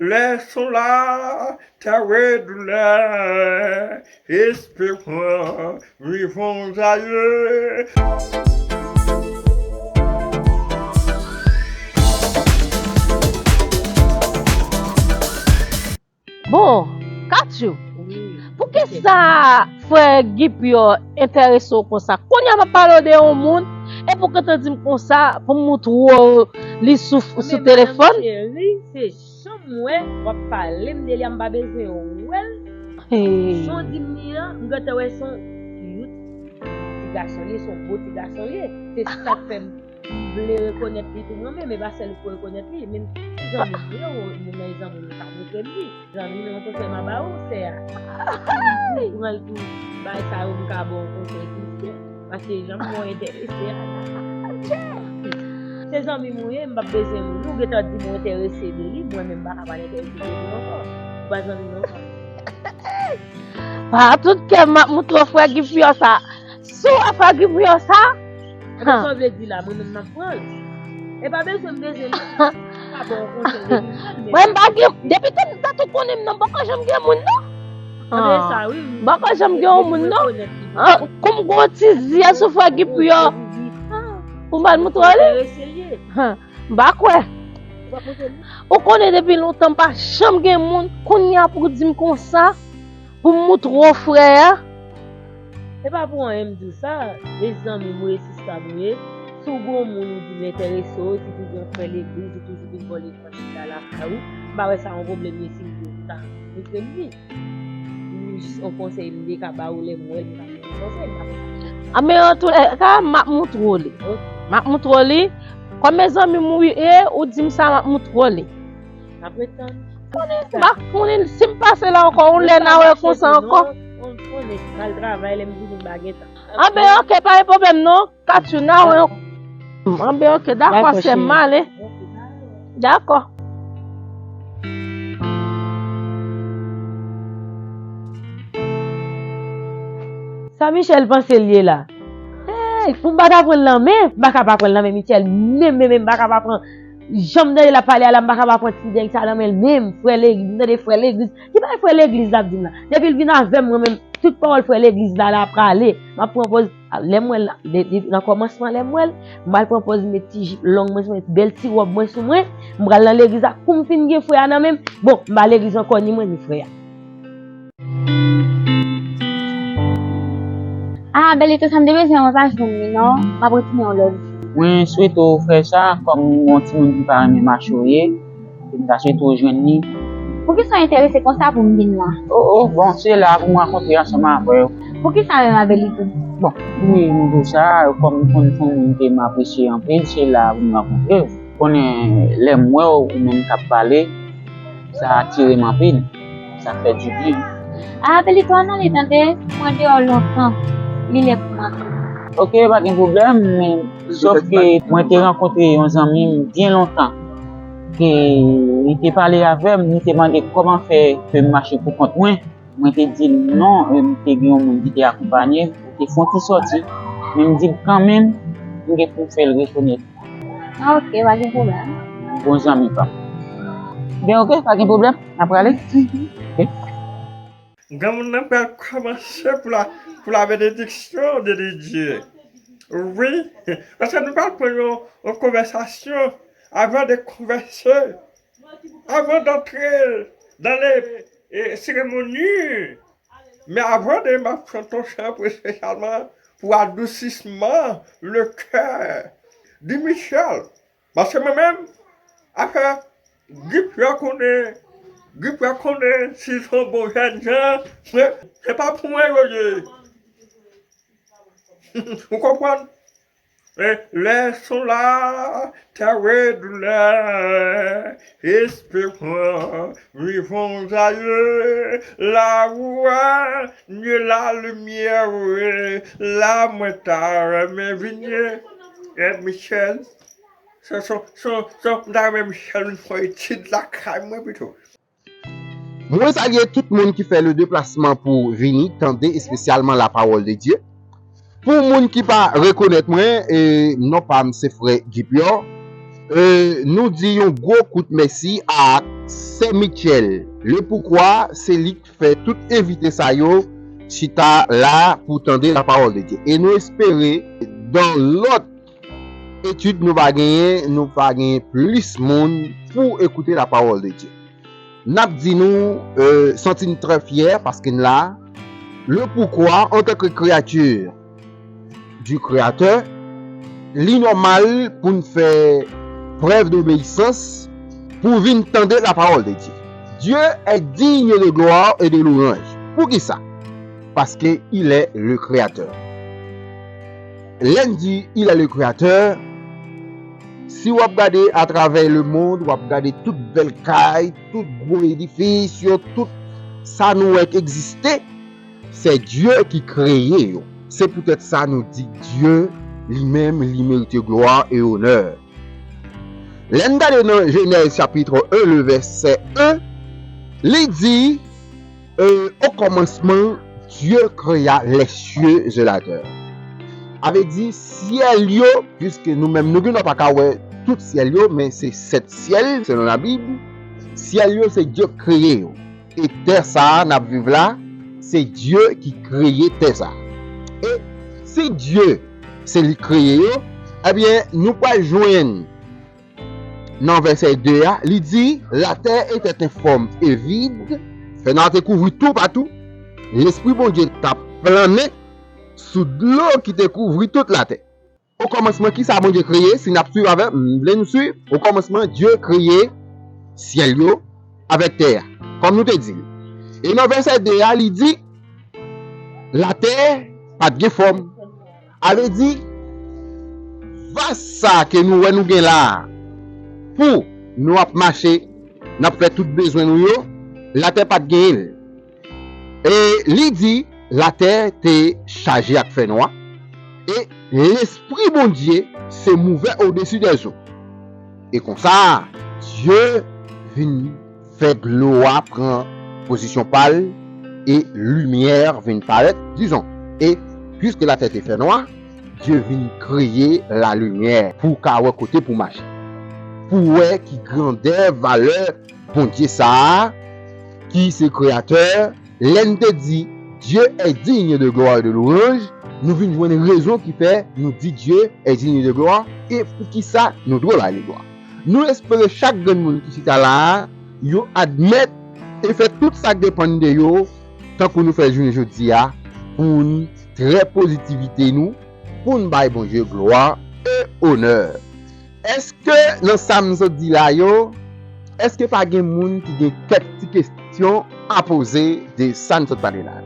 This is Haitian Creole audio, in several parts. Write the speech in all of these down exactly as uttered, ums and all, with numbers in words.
Lè son la, tère doulè, esperan, vivons ailleurs. Bon, Katchou, poukisa frè Guy Pierre enterese w konsa? Kounye a m ap pale w de yon moun, epi w gentan di m konsa pou m moutre w li sou, sou telefòn? Cheri, se jan m wè w ap pale m de li a, m pa bezwen wè l. Jan w di m li an, m gentan wè se yon cute ti gason li ye, se yon bo ti gason li ye. Se sa k fè m vle rekonèt li tou mwen menm, e pa sèl ou k rekonèt li, menm zanmi m yo, moun nan e zanmi m, m ka montre m li. Zanmi m, yon konsèy m a ba ou, sè a. Ou pran l pou bagay sa yo, m ka ba w yon konsèy tou, sè. Paske jan m wè w enterese a la. Se zanmi m ou ye, m p ap bezwen moun. Ou gentan di m ou enterese de li, mwen menm m pa ka pa enterese de li ankò. Ou pa zanmi m ankò. A tout kè m ap moutre w frè Guy Pierre sa. Si w wè frè Guy Pierre sa, Ebyen, sa w vle di la, mwen menm m ap pran l. E pa bezwen m bezwen li. Pa bon konsèy de li menm. Mwen m pa gen, depi ke m ta tou konnen m nan, m poko janm gen moun non. Ebyen, sa wi. M poko janm gen yon moun non. Kou m gon ti zye sou frè Guy Pierre. Pou m al moutre w li. M pa kwè. Ou konnen depi lontan m pa janm gen moun, kounye a pou di m konsa, pou m moutre w frè a. E pa pou anyen m di w sa, e zanmi m ou ye, sista m ou ye. Si w gon moun ou di l enterese w, si w gen yon frè legliz, ou toujou vin bò legliz la lakay ou, m pa wè sa yon pwoblèm ye si l di w pou ta montre m li. Li jis yon konsèy m te ka ba ou lè m wè l, m ka ba w konsèy, m pa konn sa. A men antoulèka, m ap moutre w li. M ap moutre w li. Kòm e zanmi m ou ye, ou di m sa, m ap moutre w li. N ap ret tann. M pa konnen si m pase la ankò, yon lè n a wè konsa ankò. Konnen, m al travay, lè m vini m pa gen tan. Anben, oke, pa gen pwoblèm non. Katchou, n a wè. Anben, oke, dakò, sè m, m ale. Dakò. Sa Michel panse l ye la? Hey, pou m pa ta pran l nan men, m pa ka pa pran l nan men Michel, menm, menm, menm, m pa ka pa pran. Jan m tande l ap pale a la, m pa ka pa pran ti nèg sa nan men l menm. Frè legliz, m tande frè legliz. Ki bagay frè legliz la ap di m la? Depi l vin avè m, mwen menm, tout pawòl frè legliz la, la prale. M ap pran pòz, lè m wè l la, de, de, nan kòmansman lè m wè l, m pral pran pòz, m met ti jip long mwen sou mwen, bèl ti wòb mwen sou mwen, m pral nan legliz la, kou m fin gen frè a nan men m, bon, m pa legliz ankò, ni mwen, ni frè a. Ah, Bèlito, sa m te bezwen an, mwen pa jwenn li non. M ap retounen yon lòt jou. Mwen swete w fè sa, kòm yon timoun ki pa renmen mache w ye, e m ta swete w jwenn li. Poukisa w enterese konsa pou m vin la? O, o, bon, se la pou m rankontre ansanm avè w. Poukisa menm, Abelito? Bon, wi, m di w sa, kòm m konn se yon moun ke m apresye anpil, se la pou m rankontre w. Konnen lè m wè w, ou menm k ap pale, sa atire m anpil. Sa fè dibyen. Ah, Abelito, ann ale tande, mwen deyò lontan, li lè pou m antre. Oke, pa gen pwoblèm, men sòf ke mwen te rankontre yon zanmi m byen lontan, ke li te pale avè m, li te mande kòman fè ke m mache pou kont mwen. Mwen te di l non, e m te gen yon moun ki te akonpanye m, li te fè yon ti sòti, men m di l kanmenm, m gen pou m fè l rekonèt. Ah, oke, pa gen pwoblèm. Bon zanmi pa m. Ben, oke, pa gen pwoblèm, n a prale. Oke. Granmoun nan pral kòmanse pou la, pou la benediksyon de Dye. Wi, paske nou pral pran yon, yon konvèsasyon avan de konvèse, avan d'antre dans les, eh, cérémonies. Men avan de, m ap chante yon chan pou espesyalman pou adousisman le cœur de Michel. Paske mwen menm, afè grip yo konnen, grip yo konnen si se yon bon jènjan, se pa pou mwen yo ye. Ou konprann? E lè son la, tère doulè, esperan, vivons ailleurs, la voix, nye la limyè, la mwen ta renmen vini. E Michel, Se, se, se, se, m ta renmen Michel vin fè etid lakay mwen pito. Mwen salye tout moun ki fè le deplasman pou vini tande espesyalman la parole de Dieu. Pou moun ki pa rekonèt mwen, e, non pa m se frè Guy Pior. E, nou di yon gwo kout mèsi ak Sè Mitchell. Le poukwa, se li k fè tout envite sa yo chita la pou tande la pawòl de Dye. E nou espere, dan lòt etid, nou va genyen, nou va genyen plis moun pou ekoute la pawòl de Dye. N ap di nou, e, santi n trè fyè paske n la. Le poukwa, antanke kreyati di Kreyatè, li nòmal pou n fè prèv dobeyisans pou vin tande la pawòl de Dye. Dieu est digne de gloire et de louange. Poukisa? Parce qu'il est le Créateur. Lè n di il est le Créateur, si w ap gade atravè lemonn, w ap gade tout bèl kay, tout gwo edifis yo, tout sa nou wè k egziste, se Dye ki kreye yo. Se poutèt sa nou di Dye, li menm, li merite glwa e onè. Lè n gade nan Jenèz chapit en, le vèsè en, li di, euh, au commencement, Dieu créa les cieux et la terre. Sa vle di, syèl yo, piske nou menm, nou gen dwa pa ka wè tout syèl yo, men se sèt syèl, selon Labib. Syèl yo, se Dye k kreye yo. E tè sa a n ap viv la, se Dye ki kreye tè sa a. E si Dye, se li k kreye yo, ebyen, nou pral jwenn nan vèsè de a, li di, la terre était informe et vide, fènwa te kouvri toupatou, Lespri Bondye t ap plannen sou dlo ki te kouvri tout latè. Okòmansman, kisa Bondye kreye? Si n ap swiv avè m, m vle nou swiv. Okòmansman, Dye kreye syèl yo avèk tè a, kòm nou te di l. E nan vèsè de a, li di, latè pa t gen fòm. Sa vle di, vas sa ke nou wè nou gen la a, pou nou ap mache, n ap fè tout bezwen nou yo, latè pa t genyen l. E li di, latè te chaje ak fènwa, e Lespri Bondye se mouvè odesi dèzo. E konsa, Dye vin fè dlo a pran pozisyon pa l, e limyè vin parèt, dizon. E piske latè te fènwa, Dye vin kreye lalimyè pou w ka wè kote pou w mache. Pou w wè ki grandè, valè Bondye sa a, ki se Kreyatè. Lè n te di, Dieu est digne de gloire et de louange, nou vin jwenn rezon ki fè nou di Dieu est digne de gloire, e poukisa nou dwe ba li glwa. Nou espere chak grenn moun ki chita la a, yo admèt e fè tout sa k depann de yo, tankou nou fè jounen jodi a, pou n trè pozitivite nou, pou n bay Bondye glwa e onè. Èske nan sa m sot di la yo, èske pa gen moun ki gen kèk ti kesyon a poze de sa n sot pale la?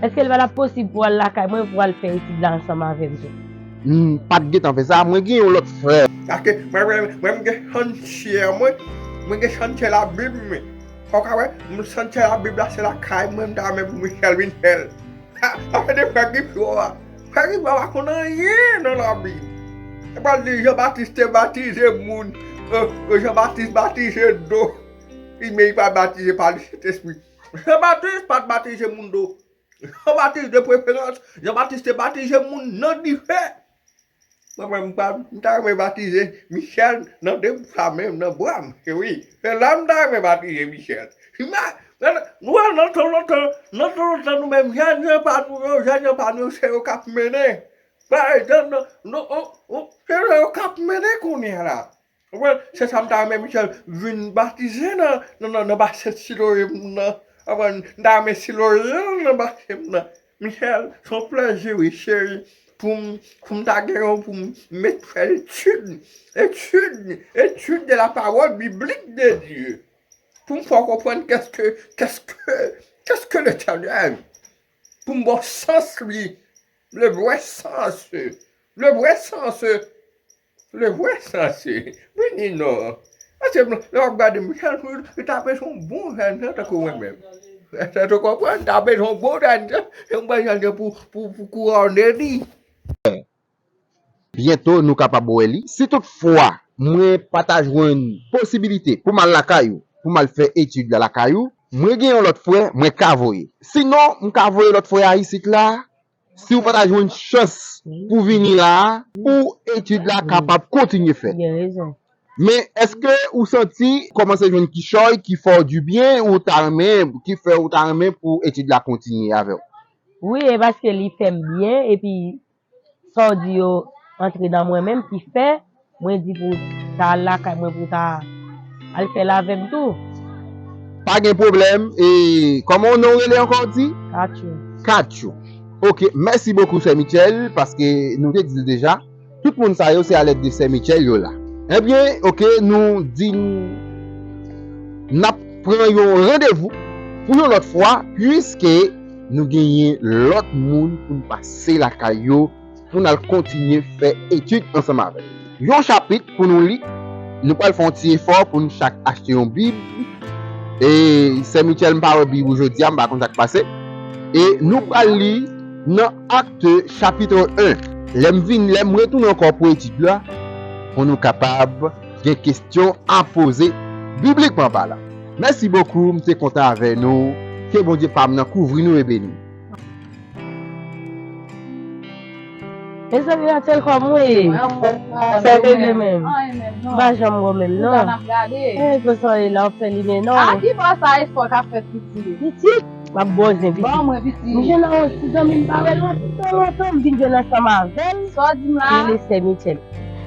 Èske l pa t ap posib pou w al lakay mwen pou w al fè etid la ansanm avè m tou? M pa t gentan fè sa, mwen gen yon lòt frè. Paske mwen, mwen, mwen, m gen chantyè mwen, mwen gen chantyè Labib mwen. Fò w ka wè, m chantyè Labib la, se lakay mwen m ta renmen pou Michel vin fè l. Sa fè de frè Gifo a. Frè Gifo a pa konn anyen nan Labib. E pa l di Jan Batis te batize moun, e, e, Jan Batis batize do. Li, men li pa batize pa Sentespri. Jan Batis pa t batize moun do. Jan Batis de preferans, Jan Batis te batize moun nan dife. Mwen menm, m pa, m ta renmen batize Michel nan de bra menm, nan bra m, wi. Se la m ta renmen batize Michel. Ima-, nan, nan, nou wè nan tan lontan, nan tan lontan nou menm, jèn jan pa nou yo, jèn jan pa nou yo, se yo k ap mennen. Bagay, nan, nan, non, o, o, se yo k ap mennen kounye a la. Konprann? Se sa m ta renmen Michel vin batize nan, nan, nan, nan basen Siloe m nan. Konprann? M ta renmen Siloe nan basen m nan. Michel, se yon plèzi, wi, cheri, pou m, pou m ta gen yon, pou m met fè etid, etid, etid de la parole biblique de Dieu. Pou m fè w konprann qu'est-ce que, qu'est-ce que, qu'est-ce que l'Éternel. Pou m ba w sans li, le vrai sens, le vrai sens, le vrai sens. Vini non. Paske lè w ap gade Michel, li ta bezwen yon bon jèn jan tankou mwen menm. Èske w konprann? Li ta bezwen yon bon jèn jan, yon bon jèn jan pou, pou, pou kouwone li. Byento, nou kapab wè li. Si toutfwa mwen pa ta jwenn posibilite pou m al lakay ou, pou m al fè etid la lakay ou, mwen gen yon lòt frè, mwen ka voye. Sinon, m ka voye lòt frè a isit la, si w pa ta jwenn chans pou vini la, pou etid la kapab kontinye fèt. Gen rezon. Men èske ou santi kòmanse jwenn kichòy ki fè w dibyen, ou ta renmen, ki fè ou ta renmen pou etid la kontinye avè w? Wi, e paske li fè m byen, epi sa w di yo antre nan mwen menm ki fè mwen di pou ta al lakay mwen pou ta al fè l avè m tou. Pa gen pwoblèm. E kòman w non w rele ankò w di? Katchou. Katchou. Ok, mèsi bokou sè Michel, paske nou te di l deja, tout moun sa yo se alèd de sè Michel yo la. Ebyen, ok, nou di n ap pran yon randevou pou yon lòt fwa, piske nou genyen lòt moun pou n pase lakay yo, pou n al kontinye fè etid ansanm avè l. Yon chapit pou nou li, nou pral fè yon ti efò pou n chak achte yon bib. E sè Michel, m pa wè bib ou jodi a, m pa konn sa k pase. E nou pral li nan Akte chapit en. Lè m vin, lè m retounen ankò pou etid la, pou nou kapab gen kesyon a poze biblikman palan. Mèsi bokou, m te kontan avè nou. Ke Bondye pa m nan kouvri nou e beni. Mezanmi, Rachel, kòman w ye? Sa te byen menm? M pa janm wè w menm non. E konsa w ye la, w ap fè li men non. A ki bò sa espò k ap fèt pitit? Pitit? M ap bòzen pitit. Ban mwen pitit. M jwenn yon ti zanmi m pa wè lontan lontan, m vin jwenn ansanm avè l. Sa w di m la? Li rele sè Michel.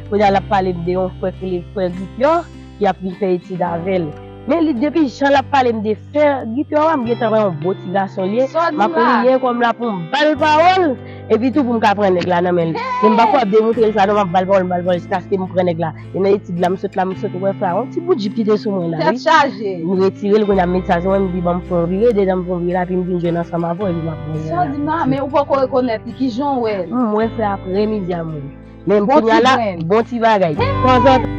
Kounye a l ap pale m de yon frè ki rele frè Guipio, ki ap vin fè etid avè l. Men li depi jan l ap pale m de frè Guipio a, m gentan wè yon bon ti gason li ye. M ap riye kò m la pou m ba l pawòl. Epi tou pou m ka pran nèg la nan men l. Men m pako ap demontre l sa non, m ap ba l pawòl, m ba l pawòl jiskaske m pran nèg la. E nan etid la, m sot la, m sot wè frè a, yon ti bout jip ki te sou mwen la, wi. M retire l, kounye a m met sa sou mwen, m di ban m fè yon vire, dedan m fè yon vire la, epi m vin jwenn ansanm avè w, epi m ap pran nèg la. Sa w di m la, men ou poko rekonèt li, kijan w wè l? M wè frè a aprèmidi a mwen. Men kounye a la, bon ti bagay. Tanzantan.